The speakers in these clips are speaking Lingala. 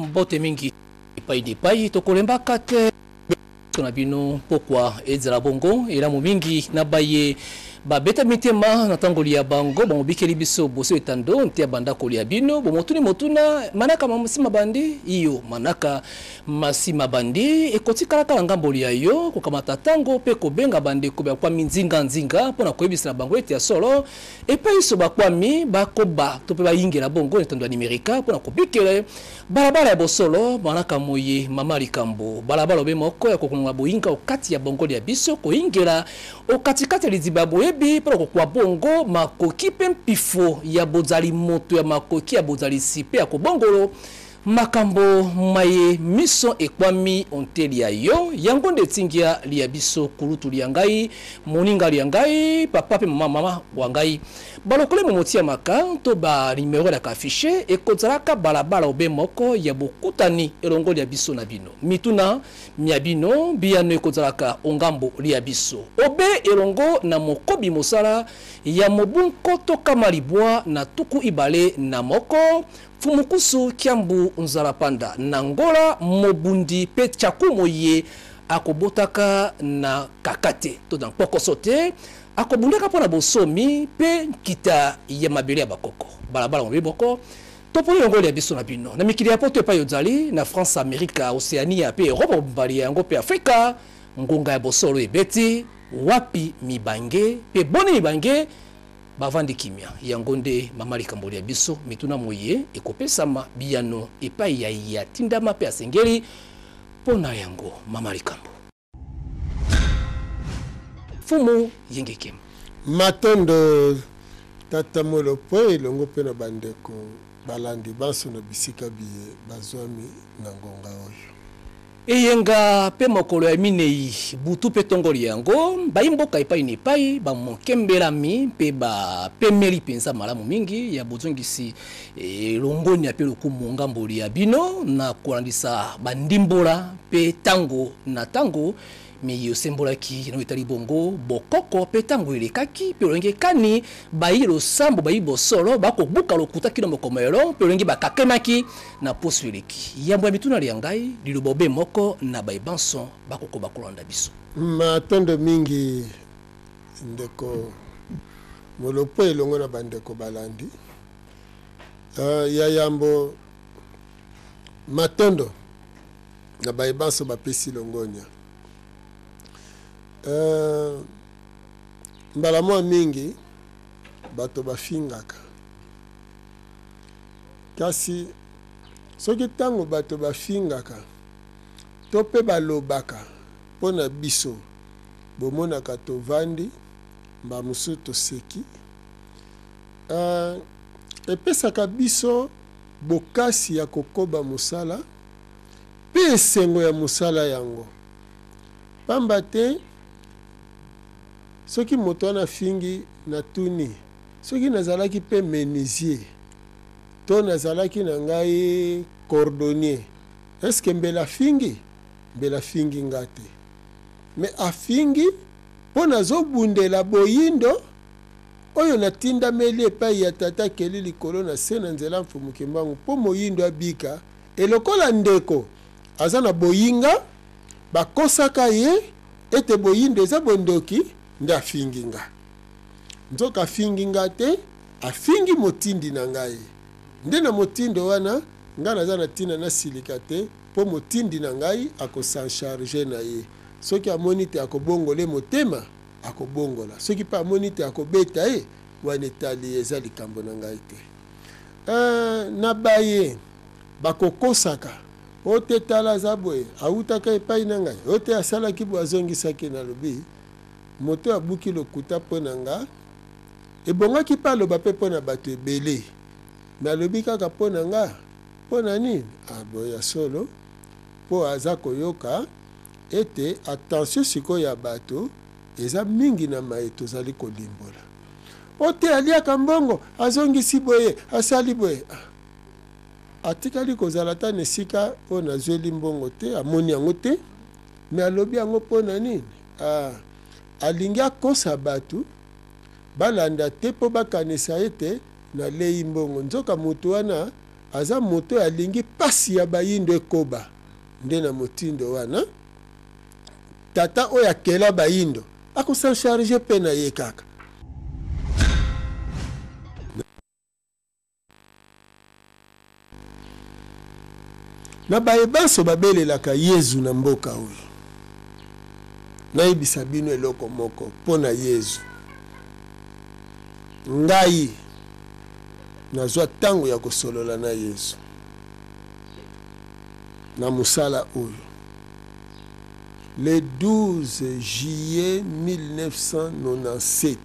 Mbote mingi epai na epai, tokolembaka te na bino pokwa ezala bongo elamu mingi na baye babeta mitema na ntango lia bango bamobikeli biso boso etando nte ya bandako lia bino bomotuni motuna manaka masi mabandi iyo manaka masi mabandi ekotikalaka na ngambo lia yo kokamata ntango mpe kobenga bandeko bakwami nzinga nzinga mpo na koyebisa na bango ete ya solo Epai inso bakwami, bakoba to mpe bayingela bongo na etando ya nimerika mpo na kobikela balabala ya bosolo, manaka moye mama likambo. Balabala obe moko ya kokonga boyinga okati ya bongo lya biso, koyingela okatikati ya liziba ya boyebi mpo na kokwa bongo makoki mpe mpifo ya bozali moto ya makoki ya bozalisi mpe ya kobongolo Makambo maye miso ekwami onte lya yo, yango nde etingia lya biso kulutu lya ngai, moninga lya ngai, papa mpe mama mama wa ngai. Balokole momotiamaka to ba numero laka affiche ekozalaka balabala obe moko ya bokutani elongo lya biso na bino. Mituna mya bino biyano ekozalaka ongambo lya biso obe elongo na mokobi mosala ya mobu nkoto kama libwa na tuku ibale na moko Mfumukusu Kiambu Nzalapanda na Ngola mobundi pe Tshaku moye akobotaka na kaka te to na mpokoso te, akobundaka mpo na bosomi pe nkita ya mabele ya bakoko. Balabala mobe moko toponi yango lya biso na bino na mikili ya poto epai ozali na France, Amerika, Oceania pe Europe mobimba ya yango pe Afrika. Ngonga ya bosolo ebeti wapi mibange pe boni mibange Bavandi kimya. Yango nde mama likambo lya biso. Mituna moye ekopesama biyano epai ya ye atindama mpe asengeli mpo na yango. Mama likambo. Mfumu Yenge Kema. Matondo Tata Mulopwe elongo mpe na bandeko balandi banso na bisika biye bazwami na ngonga oyo. Eyenga mpe mokolo ya minei, butu mpe ntongo lya yango, bayi-mboka epai na epai bamokembelami mpe bapemeli mpenza malamu mingi ya bozongisi longonya mpe lokumu ngambo lya bino na kolandisa bandimbola mpe ntango na ntango miye osembolaki na oyo etali bongo bokoko mpe ntango elekaki mpe lolenge kani bayi losambo bayi bosolo bakobuka lokuta kino mokomelo mpe lolenge bakakemaki Na poso eleki, yambo ya mituna lya ngai, liloba obe moko na baye banso bakokoba kolanda biso. Matondo mingi ndeko Mulopwe elongo na bandeko balandi. Ya yambo, matondo na baye banso bapesi longonya. Mbala mwa mingi bato bafingaka. Kasi, soki ntango bato bafingaka to mpe balobaka mpo na biso, bomonaka tovandi, mbala mosusu toseki, ee, epesaka biso bokasi ya kokoba mosala mpe esengo ya mosala yango. Mpamba te, soki moto wana afingi, natuni, Soki nazalaki pe menuisier to nazalaki na ngai cordonnier est ce que mbele afingi? Mbele afingi nga te. Mais afingi po nazobundela boyindo oyo natindameli epai ya Tata Kelly likolo na se na nzela Mfumu Kimbangu po moyindo abika et lokola ndeko aza na boyinga bakosaka ye ete boyindo eza bondoki nde afingi nga. Nzoka afingi nga te, afingi motindi na ngai. Nde na motindo wana, nga naza na tina nasilika te po motindi na ngai ako s'en charger na ye. Soki amoni te akobongola ye motema, akobongola. Soki pe amoni te akobeta ye, wana etali ye, eza likambo na ngai te. Eh, na baye bakokosaka, o te tala aza boye, awutaka epai na ngai, o te asalaki boye, azongisaki, nalobi, Moto oyo abuki lokuta mpo na nga, ebongaki mpe aloba mpe mpo na bato ebele, mais alobi kaka mpo na nga, mpo na nini? Ah boye ya solo, mpo aza koyoka ete attention sikoyo ya bato eza mingi na maye tozali kolimbola. O te aliaka mbongo, azongisi boye, asali boye. Ah, atikali kozala ata na esika oyo nazweli mbongo te, amoni yango te, mais alobi yango mpo na nini? Ah, alingi akosa batu balanda te po bakanisa ete naleyi mbongo nzoka mutu wana Aza moto oyo alingi pasi ya bayindo ekoba. Nde na motindo wana, Tata oyo akela bayindo ako s'en charger pe na ye kaka. Na baye banso babelelaka Yezu na mboka oyo, nayebisa bino eloko moko mpo na Yezu. Ngai nazwa ntango ya kosolola na Yezu na mosala oyo. Le 12 juillet 1997,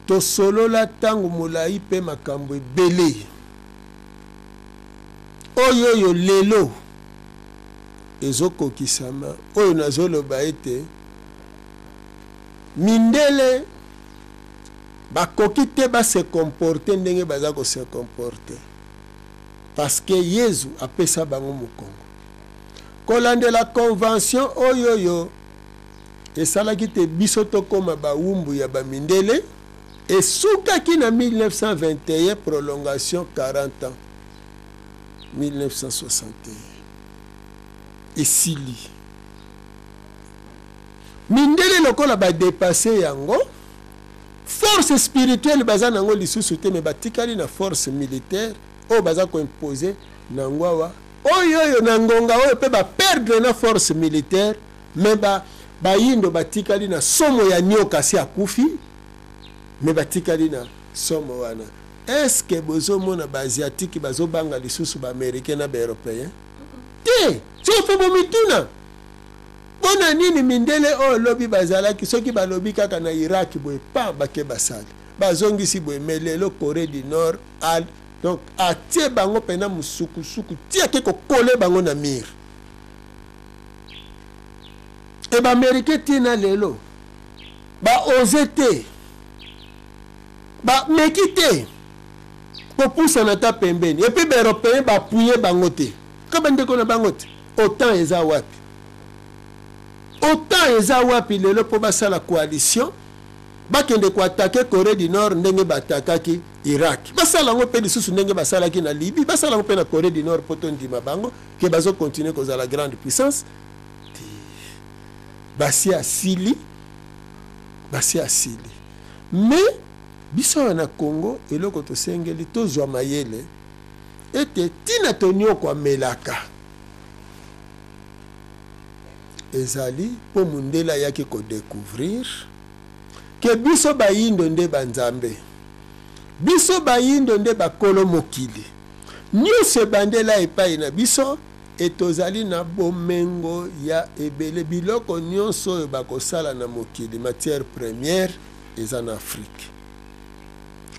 tosolola ntango molai mpe makambo ebele oyo oyo lelo ezokokisama, oyo nazoloba ete mindele bakoki te ba se comporter ndenge baza ko se comporter parce que Yezu apesa bango mokongo. Kolandela convention oyo oyo esalaki te biso tokoma bawumbu ya ba mindele esukaki na 1921 prolongation 40 ans 1961 esili. Mindele lokola ba depasser yango, force spirituelle baza nango lisusu te, mais batikali na force militaire oyo baza ko imposer nango awa oyo oyo na ngonga oyo pe ba perdre na force militaire, mais ba bayindo batikali na somo ya nioka si akufi, mais batikali na somo wana. Est-ce que bozo mona ba asiatique bazo banga lisusu ba americains na ba europeens te? Soko faut bomituna. Mpo na nini mindele oyo lobi bazalaki soki balobi kaka na Irak boye pa bake basali bazongisi boye mais lelo Coree du Nord al donc atie bango pena musukusuku ti ake kokole bango na mur e ba americain ti na lelo ba ose te ba meki te kopusana ata pembeni epuis ba européen ba appuye bango te ka bandeko na bango te otan eza wapi Otan eza wapi lelo po basala coalition bakende ko attaquer Coree du Nord ndenge ba attaquaki Irak? Basala yango pe lisusu ndenge basalaki na Libye, basala yango pe na Coree du Nord po tondima bango que bazo continuer kozala grande puissance te. Basi asili, basi asili. Mais biso awa na Congo eloko tosengeli tozwa mayele ete tina toniokuamelaka Ezali po mundele ayaki ko decouvrir que biso bayindo nde ba nzambe, biso bayindo nde ba kolo mokili, nionso ebandela epayi na biso et tozali na bomengo ya ebele, biloko nionso oyo bakosala na mokili, matière première eza na Afrique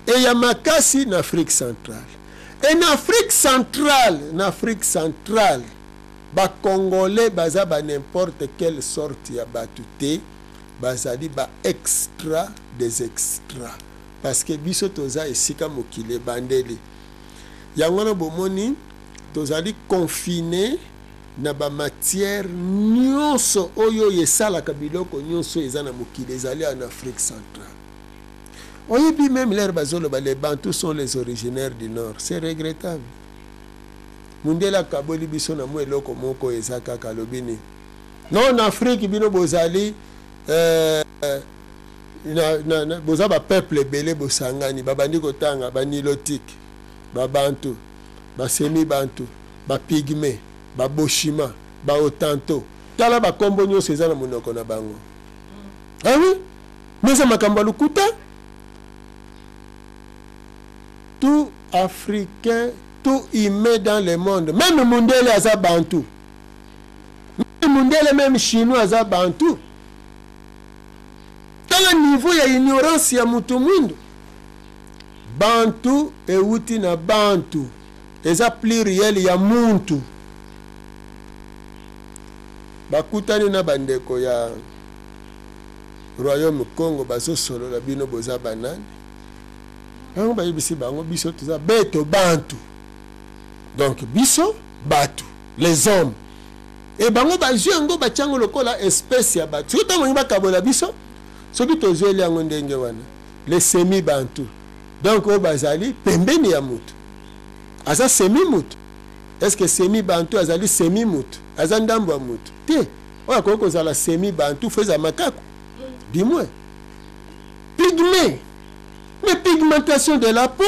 et ya makasi na Afrique centrale et na Afrique centrale, na Afrique centrale. Ba congolais baza ba n'importe quelle sorte ya batu te, bazali ba extra des extra parce que biso toza esika mokili ebandeli. Yango wana bomoni tozali confine na ba matières nionso oyo oyo esalaka biloko nionso eza na mokili ezali awa na Afrique centrale. Oyebi meme l'heure bazoloba les bantous sont les originaires du nord, c'est regrettable. Mundele akaboli biso na mwa eloko moko eza kaka alobi nini? Non na Afrique bino bozali eh, na, na, na, boza ba peuple ebele bosangani babandi kotanga ba nilotique, ba bantu, ba semi bantu, ba pygmee, ba boshima, ba otanto. Tala ba kombo nyonso eza na monoko na bango. Ah oui, mais eza makambo ya lokuta. Tout africain tout humain dans le monde meme mundele aza bantu meme mundele meme chinois aza bantu tala niveau ya ignorance ya mutu mwindu bantu ewuti na bantu eza pluriel ya muntu bakutani na bandeko ya royaume congo bazosolola bino boza banani Bango bayebisi bango biso toza beto bantu. Donc biso batu, les hommes. Et bango bazwi yango batia yango lokola espèce ya bato. Soki ntango balingi bakabola biso, soki tozweli yango ndenge wana, les semi bantu. Donc oyo bazali pembeni ya moto. Aza semi mutu. Est ce que semi bantu azali semi mutu? Aza ndambo ya mutu te. Oyo akoki kozala semi bantu fo eza makaku, du moins pygmée. Mais pigmentation de la peau,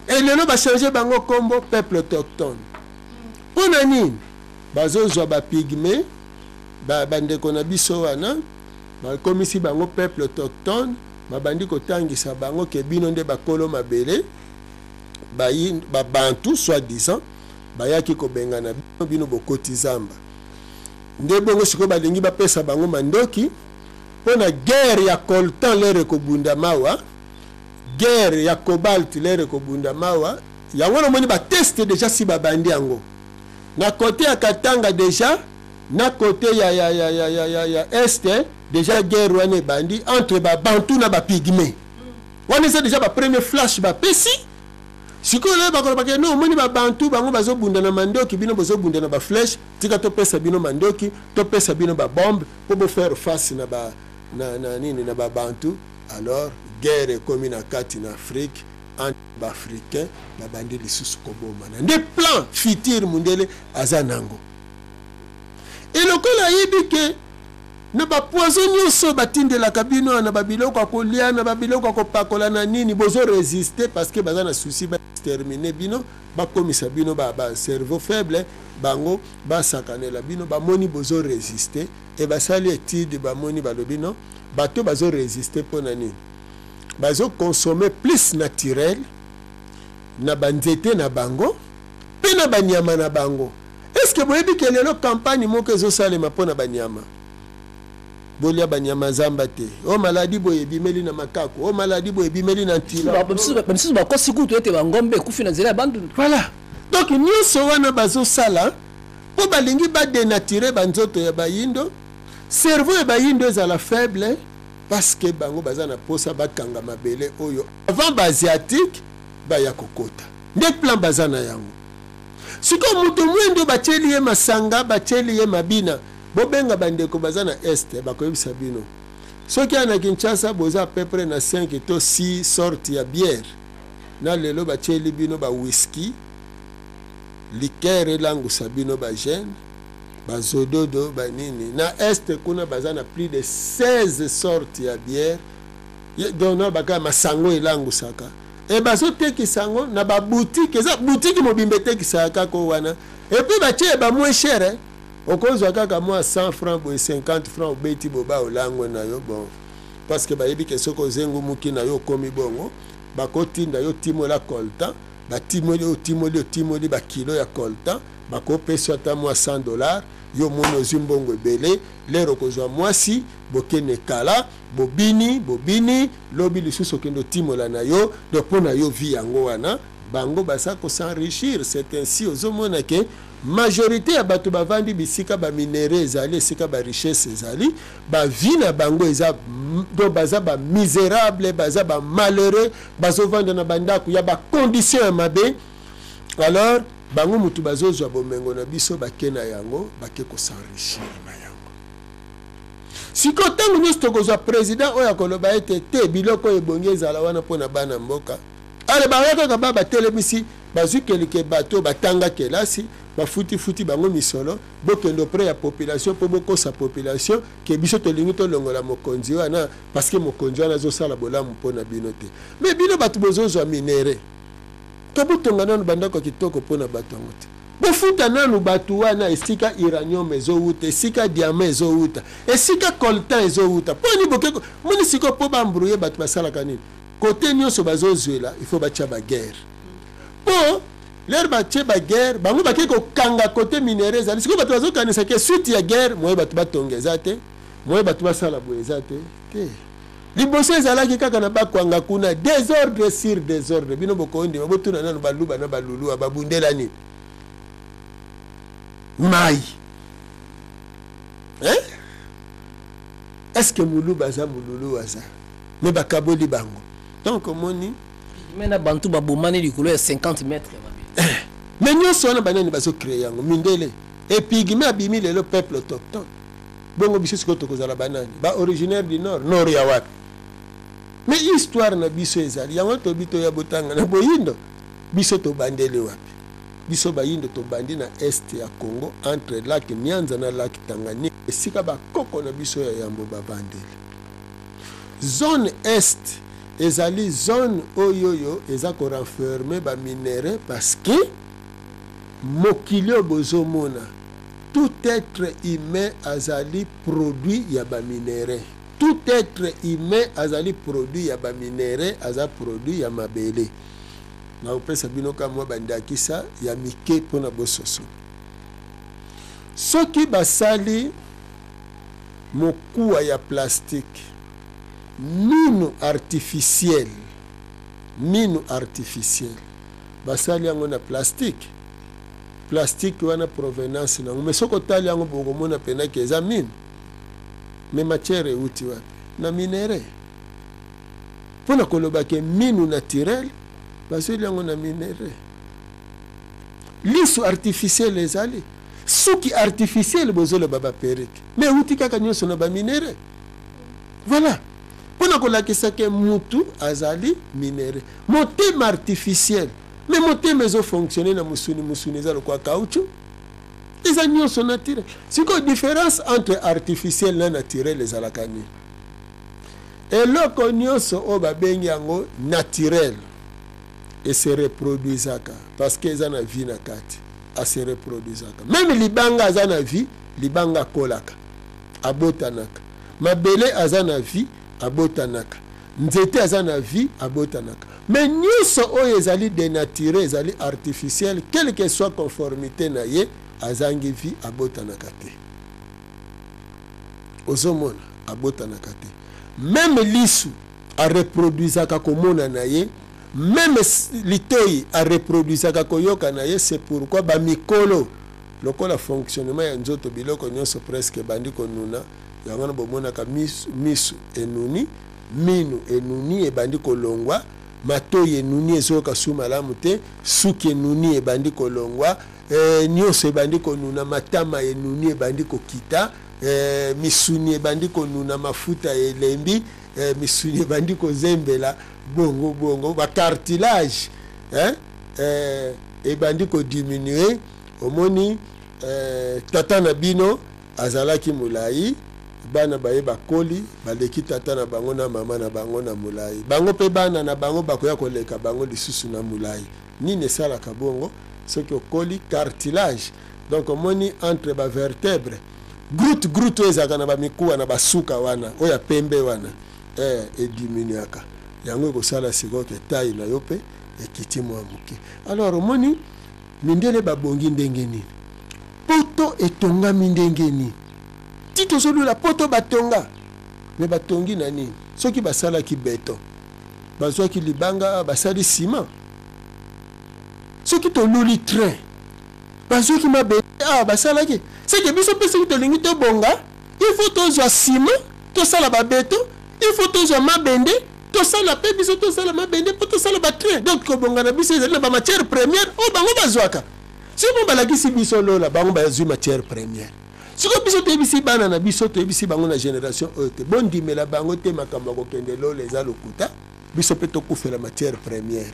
et lelo ba changer bango kombo peuple autochtone. Mpo na nini bazozwa ba pygmée, bandeko na biso wana, bakomisi bango peuple autochtone, babandi kotangisa bango ke bino nde bakolo mabele, babantu soit disant bayaki kobengana bino, bino bokoti zamba. Nde bongo sikoyo balingi bapesa bango mandoki mpo na guerre ya coltan lere ekobunda mawa, guerre ya cobalt lere ekobunda mawa. Yango namoni ba test deja si babandi yango na kote ya Katanga deja, na kote ya est deja guerre wana ebandi entre ba bantu na ba pygmée. Wana eza deja ba premier flash bapesi. Sikoyo lelo bakolobaka no, omoni ba bantu bango bazobunda na mandoki, bino bozobunda na ba flèche, tika topesa bino mandoki, topesa bino ba bombe mpo bo faire face na ba na, na nini na ba bantu. Alors guerre ekomi na kati na Afrique entre ba africain, babandi lisusu kobomana. Nde plan futur mundele aza nango. E lokola ayebi ke na ba poison nyonso batindelaka bino na ba biloko ya kolia, na ba biloko ya kopakola na nini, bozo résister parce que baza na souci ba exterminer bino, bakomisa bino ba cerveau faible, bango basakanela bino. Bamoni bozo résister e basali étude, bamoni, balobi non, bato bazo résister mpo na nini? Bazo consommer plus naturel na banzete na bango mpe na banyama na bango. Est ce que boyebi ke lelo campagne moko ezosalema mpo na banyama? Bolia banyama zamba te, o maladi boye ebimeli na makaku, o maladi boye ebimeli na ntila. Bamisusu bakosi kutu ete bangombe ekufi na nzela ya Bandundu. Voilà, donc nyonso wana bazosala mpo balingi badenatire banzoto ya bayindo, cerveau ya bayindo ezala faible, parce que bango baza na posa bakanga mabele oyo avant baasiatique baya kokota. Nde plan baza na yango. Sikoyo moto mwendo batieli ye masanga, batieli ye mabina. Bobenga bandeko baza na este, bakoyebisa bino. Soki ya na Kinshasa boza à peu près na 5 to 6 sortes ya bière, na lelo batieli bino ba whisky, liqueur elangusa bino ba jeune, bazododo banini. Na este kuna baza na plus de 16 sortes ya bière, donc na baka masango elangusaka. E bazotekisa yango na ba boutique, eza boutique mobimba etekisaka kaka wana. Et puis batie ba moins cher, eh? Okozwa kaka mwa 100 francs boye, 50 francs, obeti boba olangwe na yo. Bon, parce que bayebi ke soki ozengumuki na yo okomi bongo, bakotinda yo timola coltan, batimoli, otimoli, otimoli bakilo ya coltan, bakopesa ata mwa $100. Yo omoni ozwi mbongo ebele, lero okozwa mwasi, bokende kala, bobini bobini, lobi lisusu okende otimola na yo. Donc mpo na yo vie yango wana, bango baza kosenrichir. C'est ainsi ozomona ke majorité ya bato bavandi bisika baminere ezali, esika barichesse ezali, bavie na bango eza donc baza bamisérable, baza bamalheureux, bazovanda na bandako ya bacondition ya mabe. Alors bango mutu bazozwa bomengo na biso, bake na yango, bake kosenrichir na yango. Sikoyo ntango nyonso tokozwa président oyo akoloba ete te, biloko oyo ebongi ezala wana mpona bana mboka, ale bango kaka ba batelemisi, bazwi kelike bato batanga kelasi, bafutifuti bango misolo, bokende auprès ya population mpo bokosa population ke biso tolingi tolongola mokonzi wana, parce que mokonzi wana azosala bolamu mpona bino te. Mais bino bato bozozwa minere, to botonga nanu bandako ya kitoko mpona bato yango te? Bofuta nanu bato wana esika uranium ezowuta, esika diamant ezowuta, esika coltan ezowuta. Mpo nini boke moni sikoyo mpo baembrouye bato? Basalaka nini? Kote nyonso bazozwela, il faut batia baguerre, mpo lere batie baguerre, bango bake kokanga kote minere ezali. Sikoyo bato bazokanisa ke suite ya guerre, moye bato batonga eza te, moye bato basala boye eza te. Te, liboso ezalaki kaka na bakwanga kuna, désordre sur désordre. Bino bokondima, botuna nanu baluba na balulua babundela nini? Mai, hein? Est ce que moluba aza, molulu aza? Me bakaboli bango. Donc omoni me na bantu babomani likolo ya 50 mètres. Mais nyonso wana banani bazocreye yango? Mindele. Epygme abimi lelo peuple autochtone. Bongo biso sikoyo tokozala banani? Baoriginaire du nord? Nord ya wapi? Mais histoire na biso ezali yango, tobi toya botanga na boyindo. Biso tobandeli wapi? Biso bayindo tobandi na est ya Congo, entre lac Nyanza na lac Tanganyika, esika bakoko na biso ya yambo bavandeli. Zone est ezali zone oyo oyo eza ko renfermer ba minerais, parce que mokili oyo bozomona, tout être humain azali produit ya ba minerais. Tout être humain azali produit ya ba minerais, aza produit ya mabele. Nakopesa bino ka mwa bandakisa ya mike mpona bososo. Soki basali mokuwa ya plastique, minu artificiel, minu artificiel basali yango na plastique, plastique wana provenance nango, mais soki otali yango bokomona mpenza ke eza minu, mais matière euti wapi? Na minerai. Mpona koloba ke minu naturel bazweli yango na minerai. Lisu artificiel ezali, suki artificiel bozoloba ba perruque, mais euti kaka nyonso na ba minerai. Voilà, mpona kolakisa ke mutu azali minerai. Motema artificiel, mais motema ezofonctionne na musuni, musuni eza lokola caoutchouc, eza nyonso naturel. Sikoyo différence entre artificiel na naturel ezalaka nini? Eloko nyonso oyo babengi yango naturel ese reproduisaka parce que eza na vie na kati, ase reproduisaka. Meme libanga aza na vie, libanga akolaka, abotanaka. Mabele aza na vie, abotanaka. Nzete aza na vie, abotanaka. Mais nyonso oyo ezali dénaturé, ezali artificiel, quelle que soit conformité na ye, azangi vie, abotanaka te. Ozomona, abotanaka te. Meme lisu areproduisaka komona na ye, meme litoi areproduisaka koyoka na ye. C'est pourquoi bamikolo lokola fonctionnement ya nzoto, biloko nyonso presque ebandi konuna. Yango wana bomonaka misu, misu enuni, minu enuni ebandi kolongwa, matoi enuni ezoyoka su malamu te, suki enuni ebandi kolongwa, nyonso ebandi konuna, matama enuni ebandi kokita, misuni ebandi konuna, mafuta elembi, misuni ebandi kozembela, bongo bongo ba cartilage ebandi kodiminue. Omoni, tata na bino azalaki molai, bana baye bakoli baleki tata na bango na mama na bango na molai, bango mpe bana na bango bakoya koleka bango lisusu na molai. Nini esalaka bongo? Soki okoli cartilage, donc omoni entre ba vertèbre, groute groute oyo ezalaka na bamikuwa na basuka wana oyo ya pembe wana, ediminuaka. Yango ekosala sikoyo ke taille na yo mpe ekiti mwa moke. Alors omoni mindele babongi ndenge nini, poto etongami ndenge nini, ti tozolula poto batonga, me batongi na nini? Soki basalaki beton, bazwaki libanga basali ciment. Soki toluli train, bazwaki mabele awa basalaki. Seke biso mpe soki tolingi tobonga, il faut tozwa ciment tosala babeton, il faut tozwa mabende tosala mpe biso tosala mabende mpo tosala batrain. Donc kobonga na biso ezali na bamatière première oyo bango bazwaka. Soki mo balakisi biso lola, bango bazwi matière première. Sikoyo biso toyebisi bana na biso, toyebisi bango na génération oyo te, bondimela bango te, makambo ya kokende lola eza lokuta. Biso mpe tokufela matière première.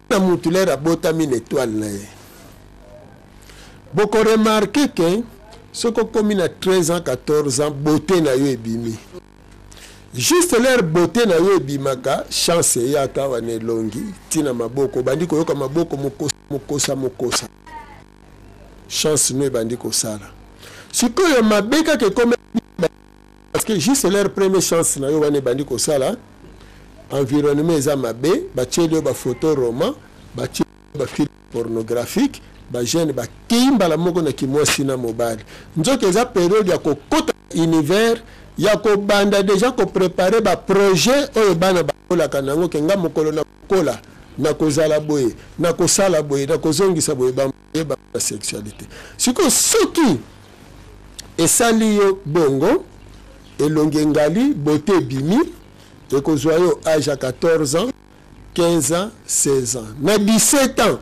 Na mutu lere abotami na étoile na ye, bokoremarke ke soki okomi na 13 ans, 14 ans, beauté na yo ebimi. Juste l'heure beauté na yo ebimaka, chance eyaka awa na elongi ntina maboko, obandi koyoka maboko mokosa mokosa mokosa, chance no ebandi kosala. Sikoyo mabe kaka ekomi parce que juste leur première chance na yo wana ebandi kosala, environnement eza mabe, batieli yo bafoto roman, batieli yo bafilm pornographique, bajeune bakei mbala moko na kimwasi na mobali. Nzoka eza periode ya kokota univers, ya kobanda deja koprepare baprojet oyo bana bakolaka nango, ke nga mokolo na kokola nakozala boye, nakosala boye, nakozongisa boye, bayeba na sexualité. Sikoyo soki esali yo bongo, elongi engali, beauté ebimi, ekozwa yo age ya 14 ans, 15 ans, 16 ans, na 17 ans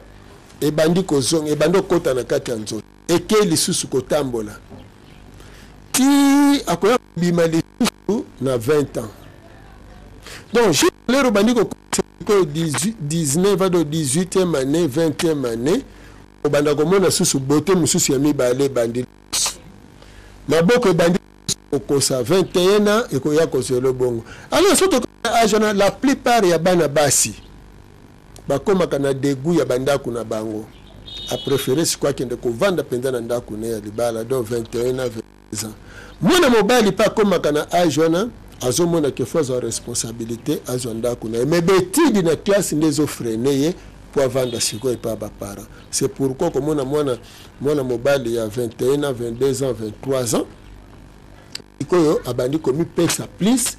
ebandi kozonga, ebandi kokota na kati ya nzoto, ekei lisusu kotambola ti akoya kobima lisusu na 20 ans. Donc juste Lero obandi kokokisa sikoyo 19 ado 18e année, 20e année, obanda komona susu beauté mosusu ya mibale ebandi lisusu. Maboko ebandi kokosa 21 ans ekoya kozwela bongo. Alors soki tokomi na age wana, la plupart ya bana basi bakomaka na degout ya bandako na bango. A prefere sikoyo akende kovanda mpenza na ndako ne ya libala, donc 21 ans, 22 ans. Mwana mobali mpe akomaka na age wana, azomona ke fo azwa responsabilité, azwa ndako na ye, mais betidi na classe nde ezofrene ye po avanda sikoyo epa ba parents. C'est pourquoi komona mwana mobali ya 21 ans, 22 ans, 23 ans sikoyo abandi komipesa plus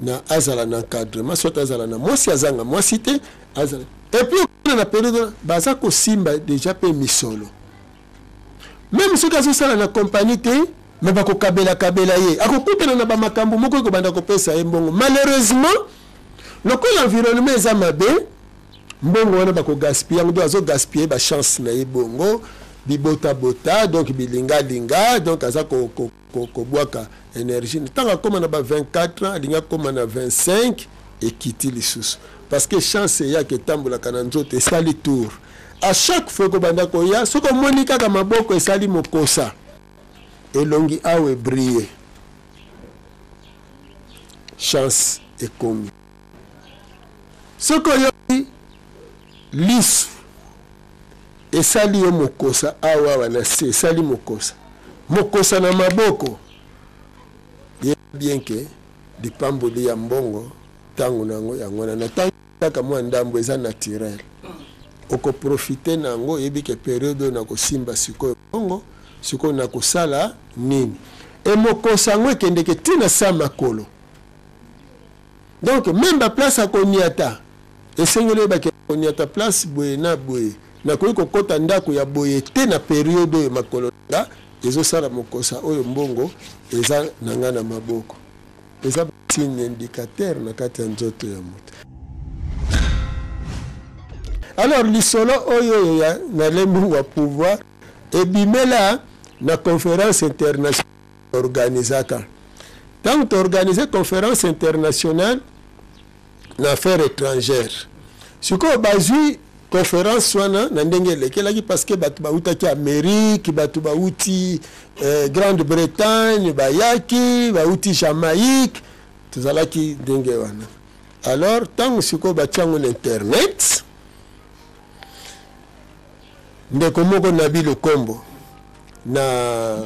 na azala na encadrement, soit azala na mwasi, azanga mwasi te, azala. Et puis na période baza kosimba déjà pe misolo, même soki azosala na compagnie te, mais bakokabela-kabela ye, akokutana na bamakambo moko ekobanda kopesa ye mbongo. Malheureusement, lokola environnement eza mabe, mbongo wana bakogaspille yango, donc azogaspille bachance na ye bongo, bibotabota, donc bilingalinga, donc aza kobwaka énergie. Ntango akóma na ba 24 ans, alingi akóma na 25, ekiti lisusu, parce que chance eyaka etambolaka na nzoto, esali tour à chaque fois ekobanda koya. Soki omoni kaka maboko esali mokosa, elongi awa ebrille, chance ekomi. Soki oyoki lisu esali yo mokosa awa awa na se, esali mokosa mokosa na maboko, ye bien ke lipamboli ya mbongo ntango nango yango wana. Na ntango kaka mwa ndambo eza naturel, okoprofite na yango. Oyebi ke periode oyo nakosimba sikoyo mbongo, sikoyo nakosala nini? Emokosa yango ekendeke ntina sa makolo, donc même baplace akoniata, esengeli oyebake koniata place boye na boye, nakoki kokɔta ndako ya boye te na periode oyo makolo nga ezosala mokosa, oyo mbongo eza na nga na maboko. Eza signe indicateur na kati ya nzoto ya moto. Alors lisolo oyo oyo ya nalembi wa pouvoir ebimela na conférence internationale organisaka. Ntango toorganize conférence internationale na affaire étrangère, sikoyo bazwi conférence wana na ndenge elekelaki, parce que bato bautaki Amérique, bato bauti Grande-Bretagne, bayaki bauti Jamaïque, tozalaki ndenge wana. Alors ntango sikoyo batia yango na internet, ndeko moko Nabi Lukombo na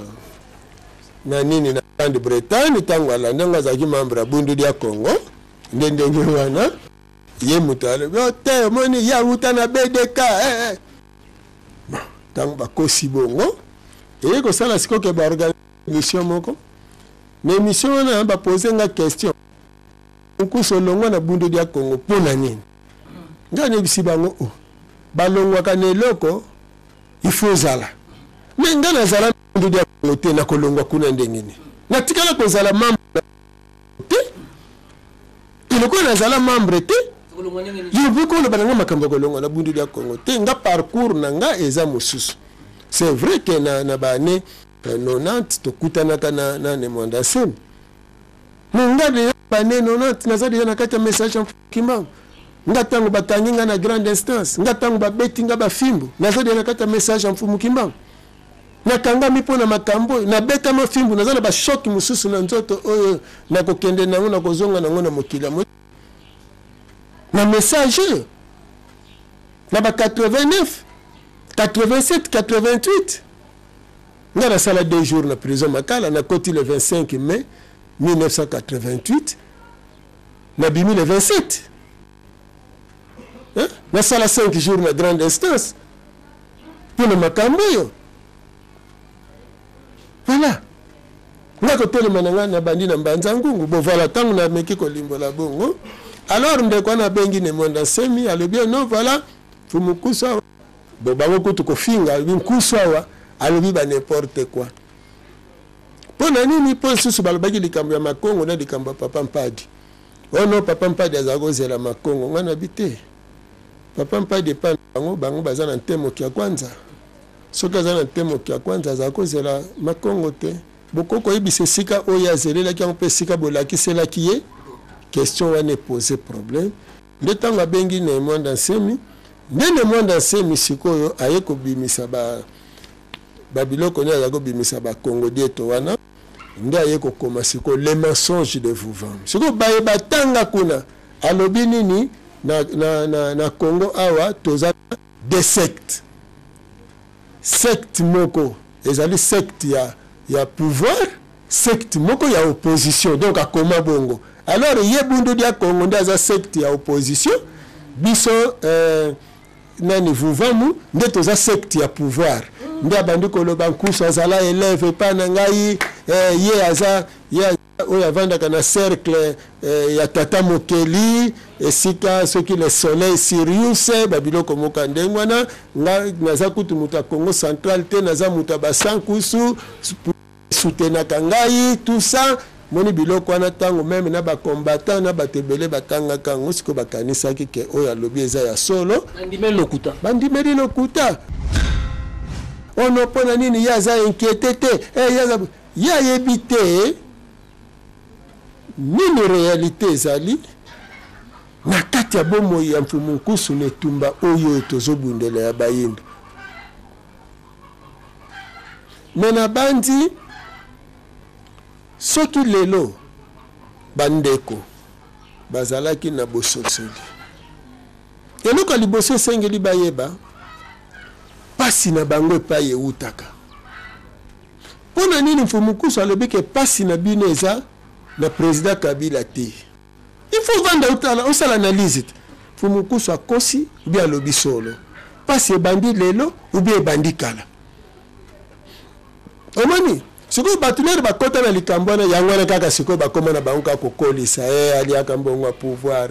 nini na Grande-Bretagne, ntango alanda yango, azalaki membre ya Bundu dia Congo, nde ndenge wana ye moto alobi: "O te, omoni, ye awuta na BDK." Bon, ntango bakosi bongo, eye kosala sikoyo ke baorganize émission moko. Na émission wana bapose nga question: "Nkusu, olongwa na Bundu dia Congo mpo na nini?" Ngai nayebisi bango: "O balongwaka na eloko, il faut ozala me ngai nazala Bundu dia Congo te, nakolongwa kuna ndenge nini? Natikala kozala membre te. Eloko nazala membre te, yo koloba na nga makambo ya kolongwa na Bundu dia Congo te. Nga parcours na nga eza mosusu." C'est vrai ke na baane 90 tokutanaka na Ne Mwanda Nsemi, me nga deja bane 90 naza deja na kati ya Message ya Kimbangu. Nga ntango bakangi nga na grande instance, nga ntango babeti nga bafimbu, naza deja na kati ya Message ya Mfumu Kimbangu. Nakangami mpo na makambo oyo, nabetama fimbu, naza na bashoki mosusu na nzoto oyo nakokende nango, nakozonga nango na mokili ya na message oyo na ba 89, 87, 88. Nga nasala 2 jours na prison Makala. Nakoti le 25 mai 1988, nabimi le 27, hein? Nasala 5 jours na grande instance mpona makambo oyo. Voilà, nga kotelema na ngai nabandi na Mbanza Ngungu. Bon, voilà, ntango nameki kolimbola bongo, alors ndeko wana abengi Ne Mwanda Nsemi, alobi: "Non, voilà, Mfumu awa." Bo bango kutu kofinga, alobi nkusu awa, alobi ba n'importe quoi. Mpo na nini? Mpo lisusu balobaki likambo ya Makongo na likambo ya Papa Mpadi. Oh non, Papa Mpadi azala kozela Makongo. Ngai nabi te, Papa Mpadi epa na bango, bango baza na ntemoki ya kwanza. Soki aza na ntemoki ya kwanza, azala kozela Makongo te. Bokoki koyebisa esika oyo azelelaki yango mpe esika bolakiselaki ye. Question wana epose problème. Nde ntango abengi Ne Mwanda Nsemi, nde Ne Mwanda Nsemi sikoyo aye kobimisa ba babiloko nde aza kobimisa ba Congo dieto wana, nde aye kokoma sikoyo les mensonges de Vuvamu. Sikoyo baye batanga kuna alobi nini na, na, na, na Congo awa toza des sectes. Secte moko ezali secte ya, ya pouvoir, secte moko ya opposition. Donc akoma bongo. Alors ye Bundu dia Kongo nde aza secte ya opposition, biso nani Vuvamu nde toza secte ya pouvoir. Nde abandi koloba Nkusu azala élève epa na ngai, ye aza, ye oyo avandaka na cercle ya tata mokeli esika soki le soleil Sirius, babiloko moko ya ndenge wana. Nga naza kutu moto ya Congo central te, naza moto ya basankusu, soutenaka ngai tout ça. Moni biloko wana ntango meme na bacombattant na bato ebele batangaka yango, sikoyo bakanisaki ke oyo alobi eza ya solo, bandimeli lokuta, bandimeli lokuta. Ono mpona nini ye aza inquiété te? Ye ayebi te nini réalité ezali na kati ya bomoi ya Mfumu Nkusu na etumba oyo tozobundela ya bayindo. Me nabandi soki lelo bandeko bazalaki na bososoli, eloko ya liboso esengeli bayeba pasi na bango epai eutaka. Mpona nini Mfumu Nkusu alobi ke pasi na bino eza na président Kabila te? Il faut vanda otala, osala analyse te. Mfumu Nkusu akosi ou bien alobi solo? Pasi ebandi lelo ou bien ebandi kala? Omoni sikoyo bato nere bakota na likambo wana, yango wana kaka sikoyo bakoma na bango kaka kokolisa, aliaka mbongo ya pouvoir,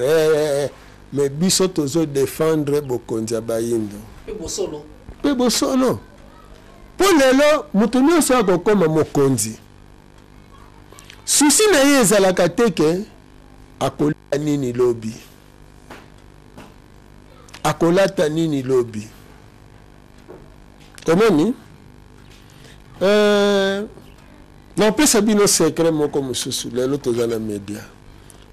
Mais biso tozo défendre bokonzi ya bayindo pe bosolo, pe bosolo. Po lelo moto nyonso akokoma mokonzi, susi na ye ezalaka te ke akolia nini lobi, akolata nini lobi. Omoni, napesa bino secret moko mosusu. Lelo toza na media,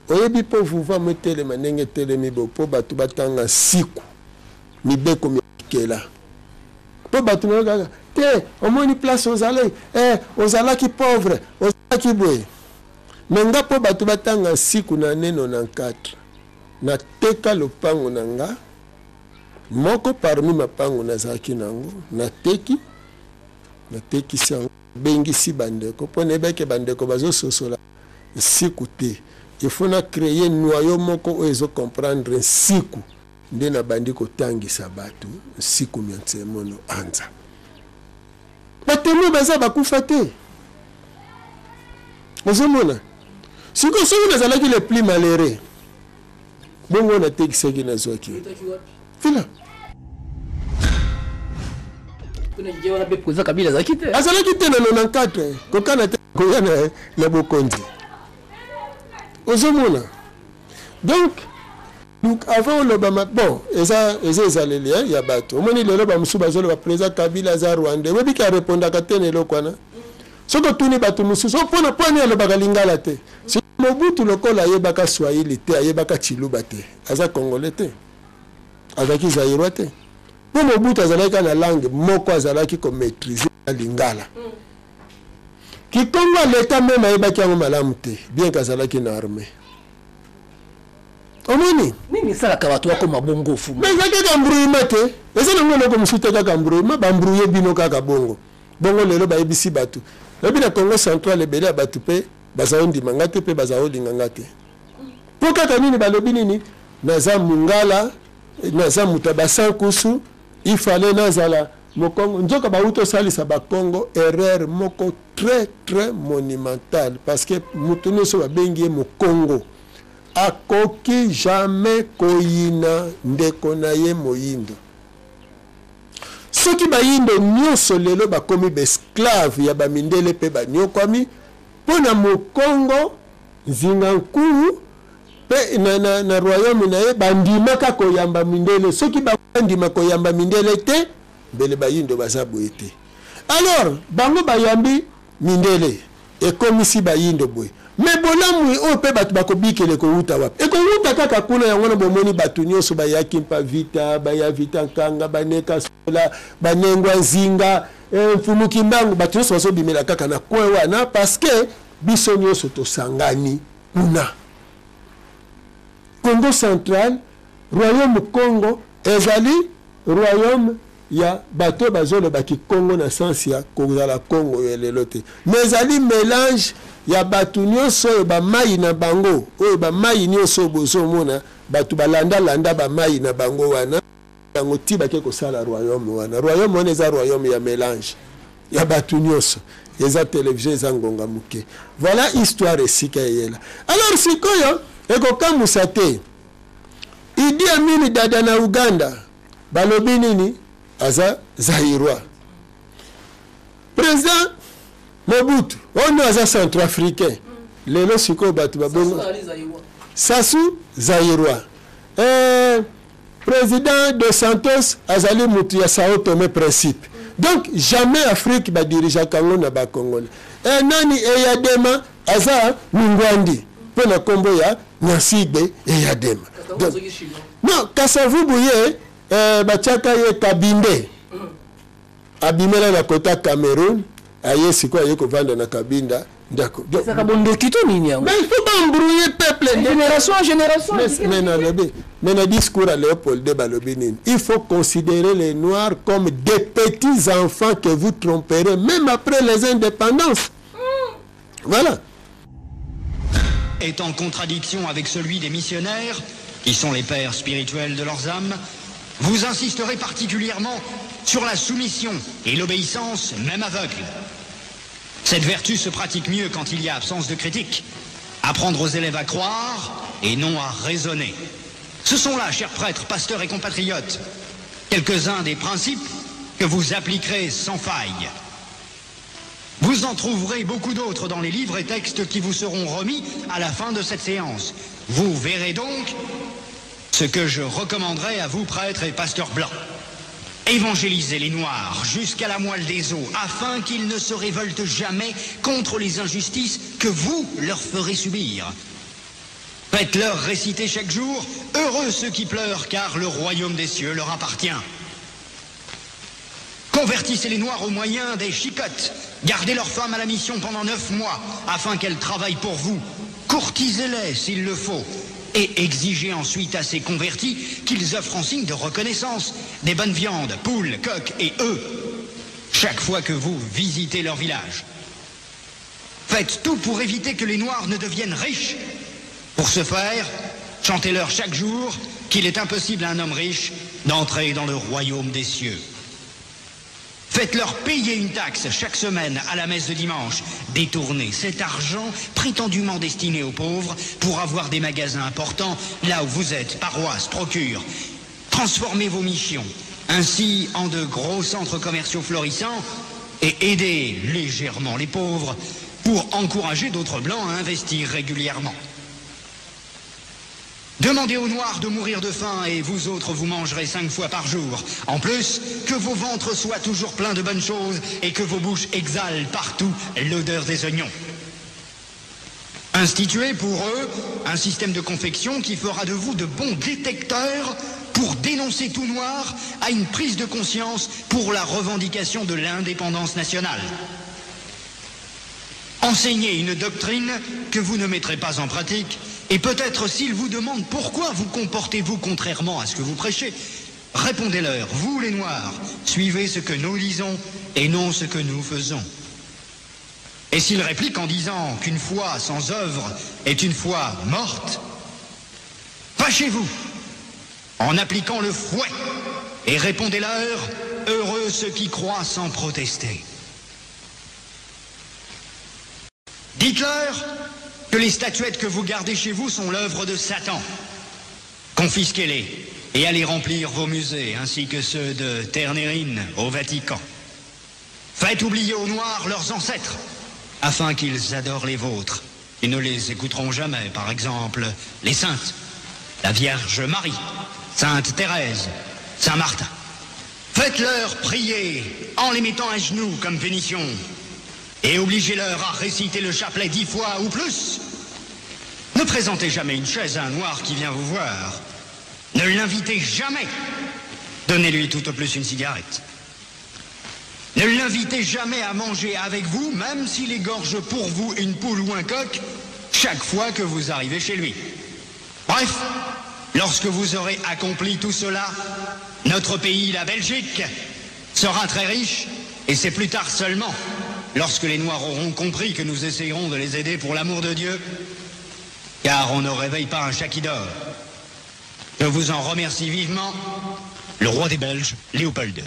oyebi mpo Vuvamu etelema ndenge etelemi bo mpo bato batanga siku mibeko mikela, mpo bato na kaka te. Omoni place ozalaki, ozalaki pauvre, ozalaki boye. Me nga mpo bato batanga siku na neno na 4 nateka lopango na nga moko parmi mapango nazalaki nango, nateki, natekisi yango, bengisi bandeko mpo nayebaki bandeko bazososola nsiku te. Il faut na créer noyau moko oyo ezo comprendre nsiku, nde nabandi kotangisa bato nsiku mya nsemono anza. Batémoin baza, bakufa te. Ozomona sikoyo, soki nazalaki le plus malheureux bongo, natekisaki, nazwaki vila. Président Kabila azalaki te. Azalaki te na 94, kokana te koya na bokonzi. Ozomona, donc avant oloba, bon, eza ezaleli ya bato. Omoni lelo bamosusu bazoloba président Kabila aza rwandais, oyebi ke arépondaka te na eloko wana. Soki otuni bato mosusu mpona mponi alobaka lingala te, Mobutu lokola ayebaka swahili te, ayebaka chiluba te, aza congolais te, azalaki zaïrois te? Mpo Mobutu azalaki kaka na langue moko azalaki komaîtrise, lingala. Kikongo aleta même ayebaki yango malamu te, bien ke azalaki na armée. Omoni nini esalaka bato bakoma bongo, fumu? Mais eza kaka embrouillement te, eza nango eloko mosusu te, kaka embrouillement. Baembrouille bino kaka bongo bongo. Lelo bayebisi bato, oyebi, na Congo central ebele ya bato mpe baza ondima nga te, mpe baza olinga nga te. Mpo kaka nini? Balobi nini? Naza mongala, naza moto ya basankusu, ifale nazala mokongo. Nzoka bauti osalisa bakongo erreur moko très très monumentale, parce que moto nyonso babengi ye mokongo akoki jamais koyina ndeko na ye moyindo. Soki bayindo nyonso lelo bakomi baesclave ya bamindele mpe banyokwami mpo na mokongo nzinga nkulu mpe na royaume na ye, bandimaka koyamba mindele. Soki bandima koyamba mindele te, mbele bayindo baza boye te. Alors bango bayambi mindele, ekomisi bayindo boye. Mais bolamu oyo mpe bato bakobikela ekowuta wapi? Ekowuta kaka kuna. Yango wana bomoni bato nyonso bayaki mpa vita, baya vita nkanga, baneka sola, banengwa nzinga, mfumu Kimbangu, bato nyonso bazobimela kaka na coin wana, parce que biso nyonso tosangani kuna. Congo Central, royaume Congo ezali royaume ya bato bazoloba kikongo na sens ya kozala Congo ya lelo te, mais ezali mélange ya bato nyonso oyo bamai na bango, oyo bamai nyonso oyo bozomona bato balandalanda bamai na bango wana, yango ti bake kosala royaume wana. Royaume wana eza royaume ya mélange ya bato nyonso. Eza télévision, eza ngonga moke. Voilà histoire esika eyela. Alors sikoyo ekokamwisa te, Idi Amin Dada na Uganda balobi nini? Aza Zaïrois. Président Mobutu oyo aza Centrafricain. Lelo sikoyo bato babongo Sassou Zaïrois. Président de Santos azali mutu ya Sao Tomé Principe. Donc jamais Afrique badirigeaka yango na Bacongolais. Nani Eyadema aza Mingwandi mpo na nkombo ya Gnassingbé Eyadema. Donc, non, Kasavubu ye batiaka ye Kabinde, abimela na kota Cameroun, aye sikoyo aye kovanda na Kabinda ndako. Ezaka bondoki to nini yango? Mais il faut baembrouiller peuple. Génération en génération. Mais nalobi, mais na discours à Léopold II balobi nini? Il faut considérer les Noirs comme des petits enfants que vous tromperez même après les indépendances. Voilà. Est en contradiction avec celui des missionnaires, qui sont les pères spirituels de leurs âmes, vous insisterez particulièrement sur la soumission et l'obéissance, même aveugle. Cette vertu se pratique mieux quand il y a absence de critique. Apprendre aux élèves à croire et non à raisonner. Ce sont là, chers prêtres, pasteurs et compatriotes, quelques-uns des principes que vous appliquerez sans faille. Vous en trouverez beaucoup d'autres dans les livres et textes qui vous seront remis à la fin de cette séance. Vous verrez donc ce que je recommanderai à vous, prêtres et pasteurs blancs. Évangélisez les Noirs jusqu'à la moelle des os, afin qu'ils ne se révoltent jamais contre les injustices que vous leur ferez subir. Faites-leur réciter chaque jour, heureux ceux qui pleurent, car le royaume des cieux leur appartient. Convertissez les Noirs au moyen des chicottes. Gardez leurs femmes à la mission pendant 9 mois, afin qu'elles travaillent pour vous. Courtisez-les s'il le faut. Et exigez ensuite à ces convertis qu'ils offrent en signe de reconnaissance des bonnes viandes, poules, coqs et œufs, chaque fois que vous visitez leur village. Faites tout pour éviter que les Noirs ne deviennent riches. Pour ce faire, chantez-leur chaque jour qu'il est impossible à un homme riche d'entrer dans le royaume des cieux. Faites-leur payer une taxe chaque semaine à la messe de dimanche. Détournez cet argent prétendument destiné aux pauvres pour avoir des magasins importants là où vous êtes, paroisse, procure. Transformez vos missions ainsi en de gros centres commerciaux florissants et aidez légèrement les pauvres pour encourager d'autres blancs à investir régulièrement. Demandez aux Noirs de mourir de faim et vous autres vous mangerez 5 fois par jour. En plus, que vos ventres soient toujours pleins de bonnes choses et que vos bouches exhalent partout l'odeur des oignons. Instituez pour eux un système de confection qui fera de vous de bons détecteurs pour dénoncer tout Noir à une prise de conscience pour la revendication de l'indépendance nationale. Enseignez une doctrine que vous ne mettrez pas en pratique et peut-être s'ils vous demandent pourquoi vous comportez-vous contrairement à ce que vous prêchez, répondez-leur, vous les Noirs, suivez ce que nous lisons et non ce que nous faisons. Et s'ils répliquent en disant qu'une foi sans œuvre est une foi morte, fâchez-vous en appliquant le fouet et répondez-leur, heureux ceux qui croient sans protester. Dites-leur que les statuettes que vous gardez chez vous sont l'œuvre de Satan. Confisquez-les et allez remplir vos musées ainsi que ceux de Ternérine au Vatican. Faites oublier aux Noirs leurs ancêtres afin qu'ils adorent les vôtres et ne les écouteront jamais, par exemple les saintes, la Vierge Marie, Sainte Thérèse, Saint Martin. Faites-leur prier en les mettant à genoux comme pénition. Et obligez-leur à réciter le chapelet dix fois ou plus. Ne présentez jamais une chaise à un noir qui vient vous voir. Ne l'invitez jamais. Donnez-lui tout au plus une cigarette. Ne l'invitez jamais à manger avec vous, même s'il égorge pour vous une poule ou un coq, chaque fois que vous arrivez chez lui. Bref, lorsque vous aurez accompli tout cela, notre pays, la Belgique, sera très riche, et c'est plus tard seulement, lorsque les Noirs auront compris que nous essayerons de les aider pour l'amour de Dieu, car on ne réveille pas un chat qui dort. Je vous en remercie vivement, le roi des Belges, Léopold II.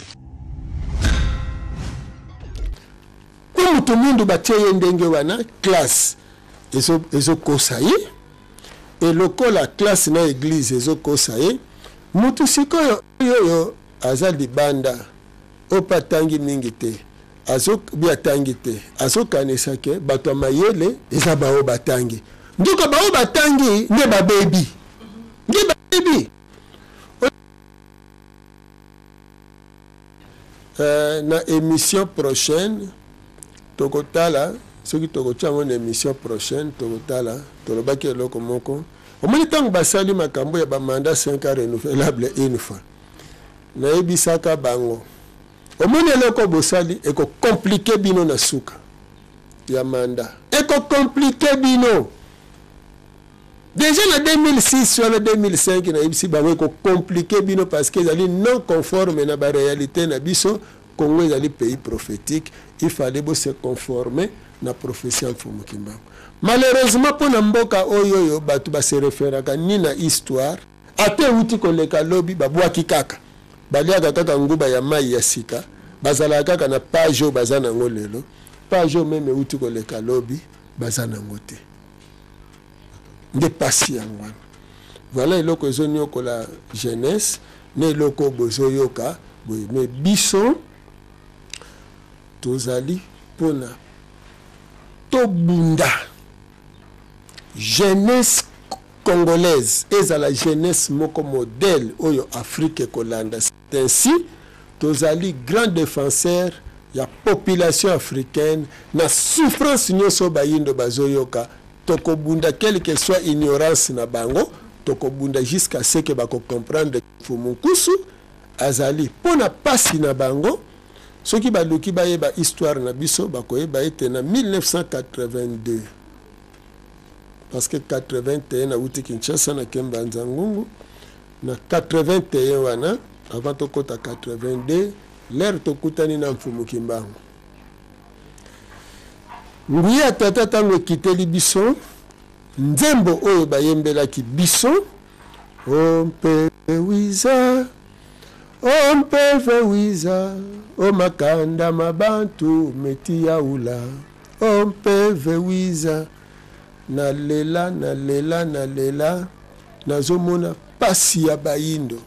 Mpo moto mwindu batie ye ndenge wana, classe ezokosa ye, e lokola classe na eglise ezokosa ye, mutu sikoyo oyo aza libanda, oyo mpe atangi mingi te, azo bi atangi te, azokanisa ke bato ya mayele eza baoyo batangi. Nzoka baoyo batangi nde babebi, nde babebi. Euh, na émission prochaine tokotala soki tokotia yango na émission prochaine, tokotala. Tolobaki eloko moko, omoni ntango basali makambo ya bamandat 5 ans renouvelable une fois, nayebisaka bango, omoni eloko bosali ekokomplike bino na suka ya mandat, ekokomplike bino Dejà na 2006 wana 2005 nayebisi bango ekokomplike bino parce que ezali non conforme na ba réalité na biso. Congo ezali pays prophétique, il fallait bo se conformer na prophétie ya Mfumu Kimbangu. Malheureusement mpo na mboka oyo oyo bato ba se referaka ni na histoire, ata ewuti koleka lobi babwaki kaka, baliaka kaka nguba ya mai ya sika, bazalaka kaka na page oyo baza nango lelo, page oyo meme ewuti koleka lobi baza nango te. Nde pasi yango wana. Voilà eloko ezoniokola jeunesse na eloko oyo bozoyoka boye. Mais biso tozali mpona tobunda jeunesse congolaise ezala jeunesse moko modèle oyo Afrique ekolanda. C'est ainsi tozali grand défenseur ya population africaine na souffrance nyonso bayindo bazoyoka. Tokobunda quelle que soit ignorance na bango, tokobunda jusqu'à ce que bako comprendre Mfumu Nkusu azali mpona pasi na bango. Soki baluki bayeba histoire na biso, bakoyeba ete na 1982, parce que 81 nauti Kinshasa na Kemba Nzangungu, na 81 wana avant tokota 82, l'heure tokutani na Mfumu Kimbangu, nguya ya tata ntango ekiteli biso, nzembo oyo bayembelaki biso, o mpe wiza, o mpeve wiza, o makanda mabantu meti yaula, o mpeve wiza. Nalela, nalela, nalela, nazomona pasi ya bayindo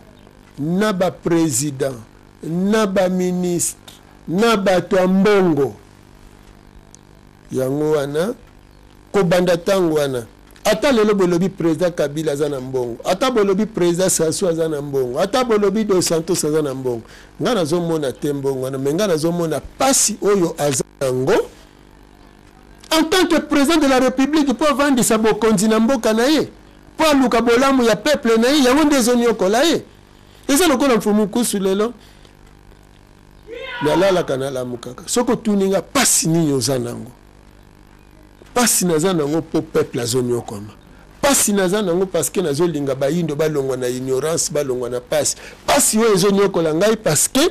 na baprésident na baministre na bato ya mbongo. Yango wana kobanda ntango wana ata lelo bolobi président Kabila aza na mbongo, ata bolobi président Sassou aza na mbongo, ata bolobi Dos Santos aza na mbongo, ngai nazomona te mbongo wana, me ngai nazomona pasi oyo aza yango en tant que président de la République, mpo avandisa bokonzi na mboka na ye, mpo aluka bolamu ya peuple na ye. Yango nde ezoniokola ye. Eza lokola Mfumu Nkusu lelo nalalaka nalamukaka, soki otuni nga pasi nini oza nango, pasi naza nango mpo peuple azoniokwama, pasi naza nango parce que nazolinga bayindo balongwa na ignorance, balongwa na pasi. Pasi oyo ezoniokola ngai parce que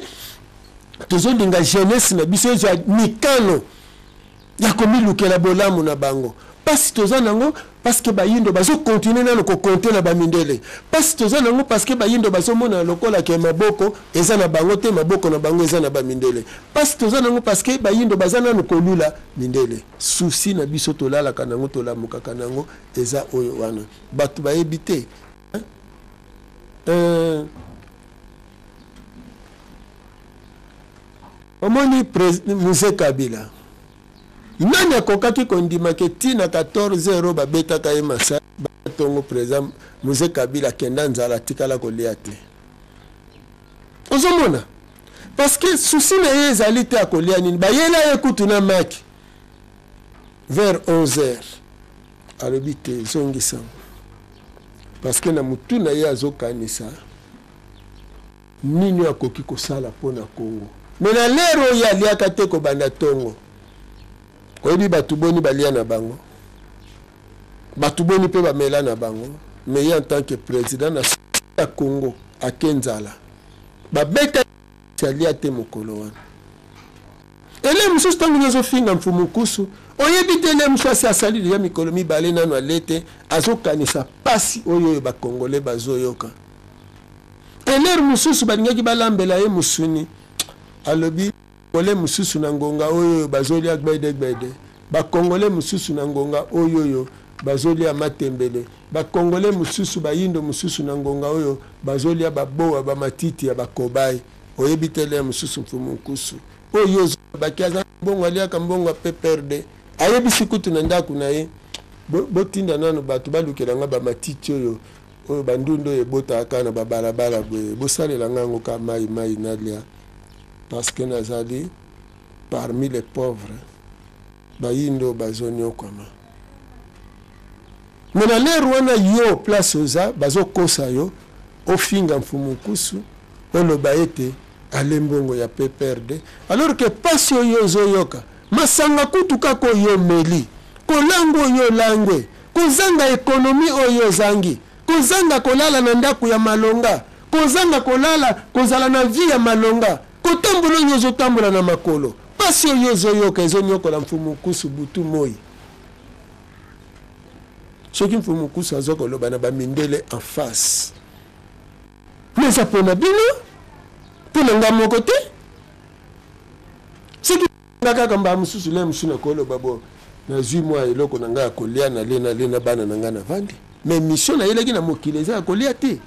tozolinga jeunesse na biso ezwa mikano ya komilukela bolamu na bango. Pasi toza nango parce que bayindo bazokontinue nano kokonte na bamindele. Pasi toza nango parce que bayindo bazomona lokola ke maboko eza na bango te, maboko na bango eza na bamindele. Pasi toza nango parce que bayindo baza nano kolula mindele. Souci na biso tolalaka nango, tolamukaka nango, eza oyo wana bato bayebi te. Omoni Mzee Kabila, nani akokaki kondima ke ntina 14 euro babetaka ye masa batongo, président Mzee Kabila akenda nzala, atikala kolia te? Ozomona, parce que souci na ye ezali te akolia nini, bayela ye kutu na maki. Vers 11 heures alobi te, zongisa yango, parce que na mutu na ye azokanisa nini akoki kosala mpo na Congo. Mais na lere oyo aliaka te kobanda tongo, oyebi bato boni balia na bango, bato boni mpe bamela na bango. Mais ye en tant que président na ya Congo ake nzala, babeta alia te mokolo wana. Ele mosusu ntango nyonso ofinga Mfumu Nkusu, oyebi te ele mosusu asi asali deja mikolo mibale nano ale te, azokanisa pasi oyo oyo bakongole bazoyoka. Elere mosusu balingaki balambela ye mosuni, alobi kongole mosusu na ngonga oyo oyo bazolia gbede gbede, bakongole mosusu na ngonga oyo oyo bazolia matembele, bakongole mosusu bayindo mosusu na ngonga oyo bazolia babowa bamatiti ya bakobai. Oyebi te elere mosusu Mfumu Nkusu oyo ozobaki aza mbongo, aliaka mbongo ya PPRD, ayebisi kutu na ndako na ye, botinda nano bato balukela nga bamatiti oyo oyo bandundu oyo ebotaka kaka na babalabala boye, bosalela nga yango kaka mai mai nalia, parce que nazali parmi les pauvres, bayindo bazonyokwama. Me na lere wana yo place oza, bazokosa yo ofinga Mfumu Nkusu, oloba ete ale mbongo ya PPRD, alors que pasi oyo ozoyoka, masanga kutu kaka oyo omeli, kolangwa oyo olangwe, kozanga ekonomi oyo ozangi, kozanga kolala na ndako ya malonga, kozanga kolala kozala na vie ya malonga, kotambola oyo ozotambola na makolo, pasi oyo ozoyoka ezonyokola Mfumu Nkusu butu moi. Soki Mfumu Nkusu aza koloba na bamindele en face, mais eza mpona bino, mpona nga moko te. Soki nga kaka mbala mosusu le mosusu nakoloba bo nazwi mwa eloko na ngai ya kolia, nalie nalie na bana na ngai navandi, mais mission nayelaki na mokili eza ya kolia te.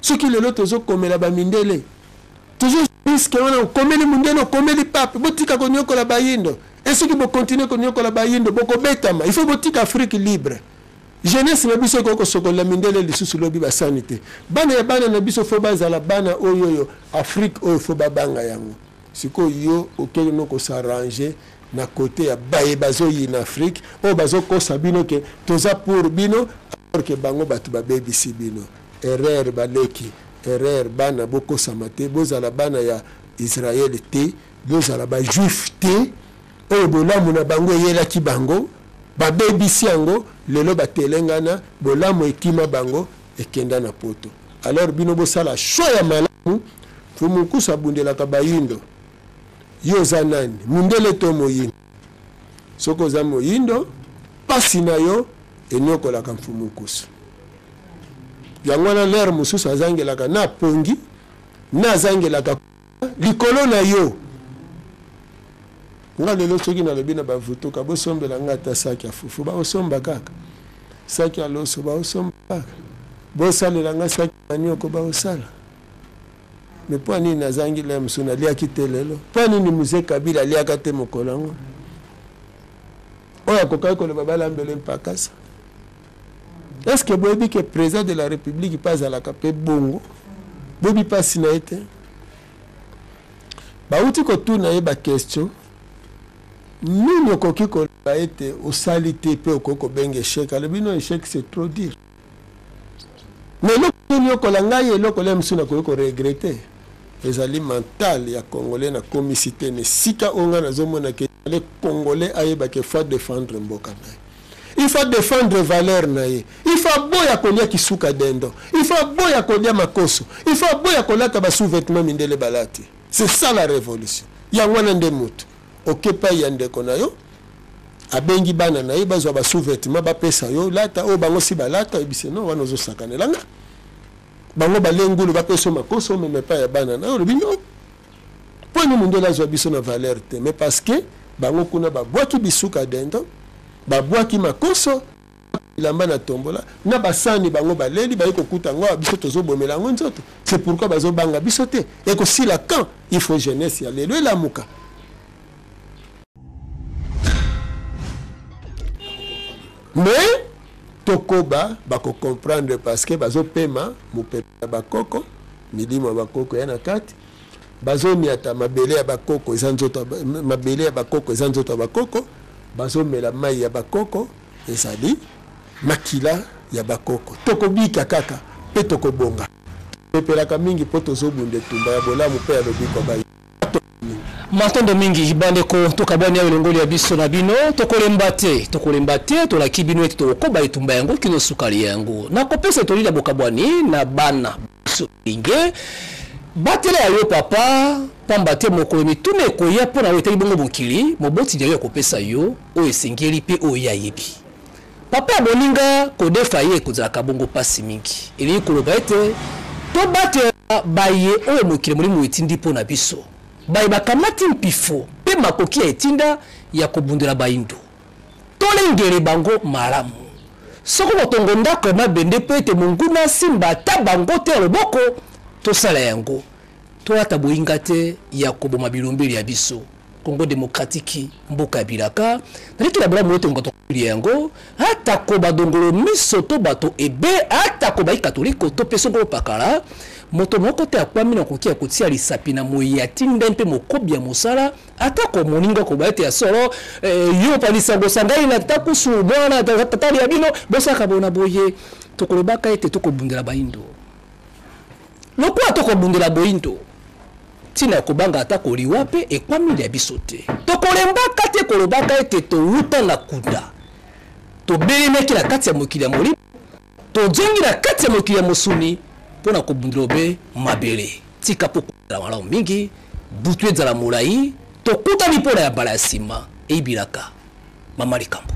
Soki lelo tozokomela bamindele, tozo riske wana, okomeli mondele, okomeli pape, botika konyokola bayindo. E soki bokontinue konyokola bayindo, bokobetama. Il faut botika Afrique libre. Jeunesse na biso ekoki kosokolela mindele lisusu lobi basani te. Bana ya bana na biso fo bazala bana oyo oyo Afrique oyo fo babanga yango. Sikoyo yo okei no kosarrange na kote ya baye bazoyina Afrique, oyo bazokosa bino ke toza pour bino, alors ke bango bato babebisi bino. Erreur baleki, erreur bana, bokosama te, bozala bana ya Israël te, bozala ba juif te, oyo bolamu na bango eyelaki bango, babebisi yango, lelo batelengana, bolamu ekima bango, ekenda na poto. Alors bino bosala choix ya malamu. Mfumu Nkusu abundelaka bayindo. Yo oza nani, mundele to moyindo? Soki oza moyindo, pasi na yo enyokolaka Mfumu Nkusu. Yango wana lere mosusu azangelaka na pongi, na azangelaka likolo na yo. Nga lelo soki nalobi na bavutuka bosombela nga ata saki ya fufu, baosomba kaka. Saki ya loso baosomba kaka. Bosalela nga saki ya manioko, baosala. Me mpo nini nazangi lere mosusu naliaki te lelo? Mpo nini Mzee Kabila aliaka te mokolo yango? Oyo akokaki koloba balambele mpakasa. Est-ce que boyebi ke président de la République mpe azalaka mpe bongo? Boyebi mpasi na ye te? Bauti kotuna ye baquestion nini okoki koloba ete osali te mpe okoki kobenga échec. Alobi non, échec c'est trop dire. Mais eloko nyokola ngai, eloko le mosusu nakoki koregrete, ezali mental ya congolais. Nakomisi te na esika oyo ngai nazomona ke le congolais ayeba ke faut défendre mboka na ye, il faut défendre valeur na ye, il faut aboya kolia kisuka dendo, il faut aboya kolia makoso, il faut aboya kolata ba sous-vêtements mindele balati. C'est ça la révolution. Yango wana nde motu okepai ya ndeko na yo abengi bana na ye bazwa ba sous-vêtements bapesa yo lata oyo bango si balata, oyebisi no wana ozosakanela nga. Bango balengulu bapesa yo makoso omema epai ya bana na yo, olobi no. Mpo nini mondele azwa biso na valeur te? Mais parce que bango kuna babwaki bisuka dendo, babwaki makoso, bilamba na tombola na basani, bango baleli baye kokuta yango awa, biso tozobomela yango nzoto. C'est pourquoi bazobanga biso te. Ekosila quand? Il faut jeunesse ya lelo elamuka. Mais tokoba bakocomprendre parce que bazopema mopepe ya bakoko, milimo ya bakoko ya na kati, bazoniata mabele ya bakoko, eza nzoto mabele ya bakoko, eza nzoto ya bakoko. Bazomela mai ya bakoko, ezali makila ya bakoko. Tokobika kaka mpe tokobonga. Tosepelaka mingi mpo tozobunda etumba ya bolamu mpe ya lobiko ya baye. Matondo mingi bandeko, tokabwani awa elongoli ya biso na bino. Tokolemba te, tokolemba te, tolaki bino ete tokokoba etumba yango kino sukali yango. Nakopesa toli na bokabwani na bana biso linge batela ya yo papa, pamba te mokolo mituna ekoya mpo na oyo etali bongo mokili, moboti na yo akopesa yo oyo esengeli mpe oyo ye ayebi. Papa ya boninga kodefa ye ekozalaka bongo pasi mingi. Elingi koloba ete tobatela baye oyo mokili molimo etindi mpo na biso, baye bakamati mpifo mpe makoki ya etinda ya kobundela baindo. Tolengele bango malamu. Soko kotongo ndako ya mabende mpo ete monguna asimba ata bango te ya loboko, tosala yango. Tolata boyinga te ya koboma bilombeli ya biso. Congo demokratiki, mboka ya bilaka, naleki na bolamu ete moto akolia yango, atako badongolo miso to bato ebe, atako bai katoliko to mpe songolo pakala, moto moko te akwami na koki ya kotia lisapi na moyi atinda mpe mokobi ya mosala, atako moninga koba ete ya solo eh, yo palisa ngai na takusu mwana tatali ya bino bosaka bona boye, tokolobaka ete tokobundela baindo. Lokola tokobundela boindo, ntina ya kobanga ata koliwa mpe ekwameli ya biso te. Tokolembaka te kolobaka ete towuta na kunda, tobelemaki na kati ya mokili ya molimo, tozongi na kati ya mokili ya mosuni mpo na kobundela obe mabele. Tika mpo kozala malamu mingi, butu ezala molai, tokutani mpo na ya mbala ya nsima. Eyibilaka mama likambo.